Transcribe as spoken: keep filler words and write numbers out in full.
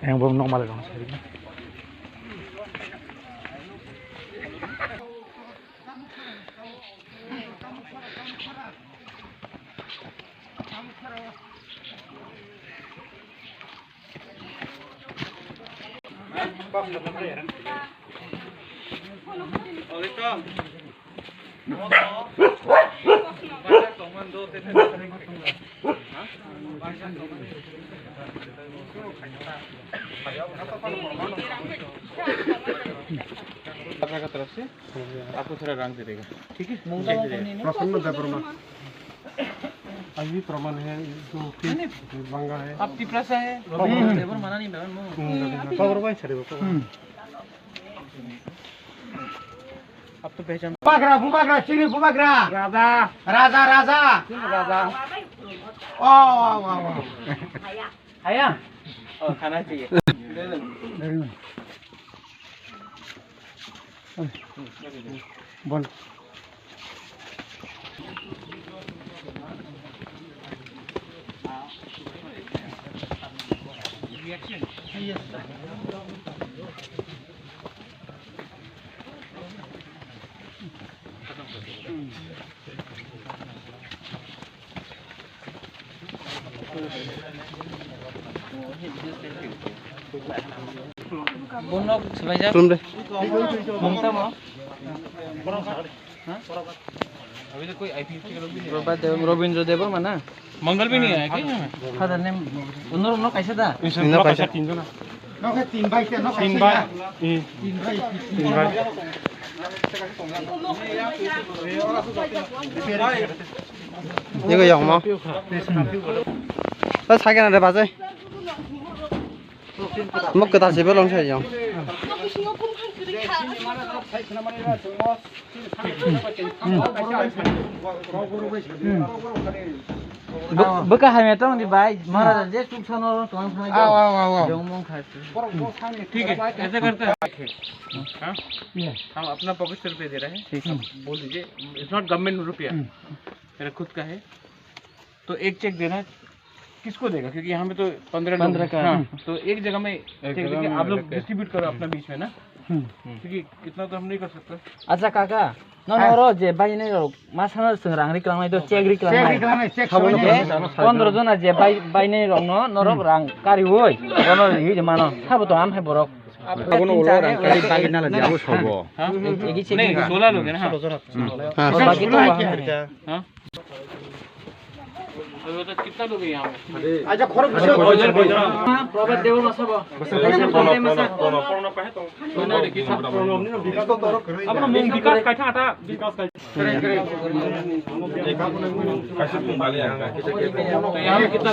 Yang belum normal dong. आपका तरफ से आपको थोड़ा रंग दे देगा, ठीक है? प्रसन्न देवर्मा। अभी प्रमाण है, जो कि गंगा है। आप तिपरा से है? हम्म। देवर्मा नहीं, देवर्मा। हम्म। अब तो पहचान। Bubagra, bubagra, chini bubagra. Raja. Raja, raja. Chini raja. Oh, wow, wow, wow. Haya? Oh, khana chahiye. Bol. Bono swbaijak. Khulumde. Mungtamo? Ha? अभी तो कोई आईपीएफटी का लोग भी नहीं आया। Robindra Deb-, Robindra Debbarma na? मंगल भी नहीं आया क्या यहाँ में? Father name, no, no, kaisa da? Nino kaisa. तीन जना। Nok hai tin bai, nok hai tin bai. Tin bai. Niko yong mo. Ta sakena de bajai. Mo kwtal se belong se yong. Bwkha hamya tong di bai, Maharaja je chuk sano tong thang. Aw, aw, aw, aw. Jong mong kha. ठीक है, ऐसा करते हैं। हाँ? हम अपना पॉकेट से रुपये दे रहे हैं। ठीक है। आप बोल दीजिए, it's not government रुपया, मेरा खुद का है। तो एक चेक देना है, किसको देगा? क्योंकि यहाँ पे तो पंद्रह लोग हैं। पंद्रह का। हाँ, तो एक जगह में एक चेक देके आप लोग डिस्ट्रीब्यूट करो अपना बीच में ना। क्योंकि इतना तो हम नहीं कर सकते। Acha kaka, no, no, ro je bai ne ro, ma sana sung rang ri klang nai do, check ri klang nai. Check ri klang nai, check sabo no khe, pondro jona je bai, bai ne rok no, norok rang kari oi, bono ri je mano, sabo to am hai borok. Abono ulo rang kari bai na la je abo sobo. Egi check. नहीं, सोलह लोग हैं ना, हाँ। हाँ। Baki to. हाँ। अभी बता, कितना लोग हैं यहाँ में? Acha khorok bising. Prabhat Debbarma sabo. Prabhat Debbarma sabo. Apno mung Bikas Kaitha ata. Bikas Kaitha. तो यहाँ में कितना?